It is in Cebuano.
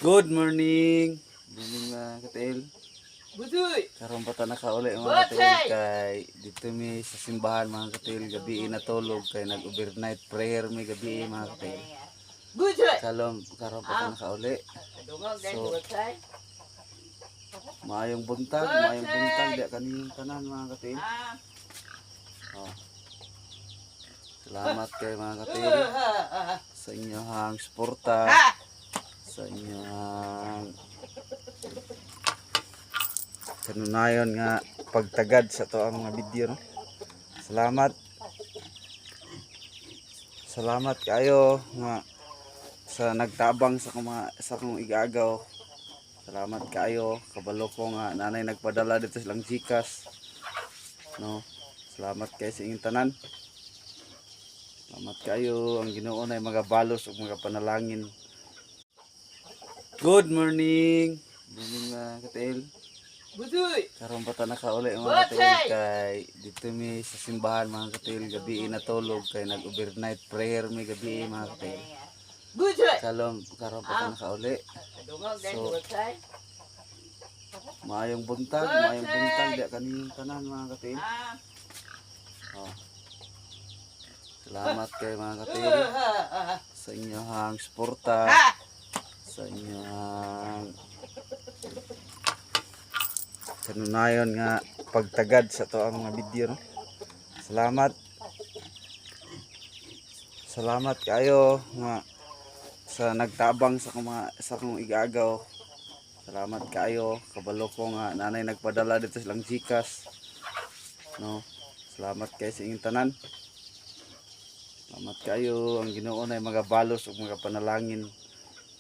Good morning. Morning, mga katiil. Budoy! Karon pa ta nakauli, mga katiil, kay dito mi sa simbahan, mga katiil, gabi natulog kay nag overnight prayer mi gabi, mga katiil. Budoy! Kalom karon pa ta nakauli. Dungog dahil So, budoy. Maayong buntag diya kaniyong tanan, mga katiil. Ah. Oh. Salamat kay mga katiil sa inyong suporta, sa inyong kanunayon nga pagtagad sa to ang mga video, no? Salamat. Salamat kayo nga sa nagtabang sa akong mga sa akong igagaw. Salamat kayo. Kabalo ko nga nanay nagpadala dito silang GCash. No. Salamat kayo sa inyong tanan. Salamat kayo. Ang Ginoo na mga balos ug mga panalangin. Good morning. Morning, mga katiil. Budoy! Karon pa ta nakauli, mga katiil, kay dito mi sa simbahan, mga katiil, gabi natulog kay nag overnight prayer mi gabi, mga katiil. Budoy! Kalom karon pa ta nakauli. Dungog dahil So, budoy. Maayong buntag diya kaniyong tanan, mga katiil. Ah. Oh. Salamat kay mga katiil sa inyong suporta, sa inyong kanunayon nga pagtagad sa to ang mga video, no? Salamat. Salamat kayo nga sa nagtabang sa akong mga sa akong igagaw. Salamat kayo. Kabalo ko nga nanay nagpadala dito silang GCash. No. Salamat kayo sa inyong tanan. Salamat kayo. Ang Ginoo na mga balos ug mga panalangin.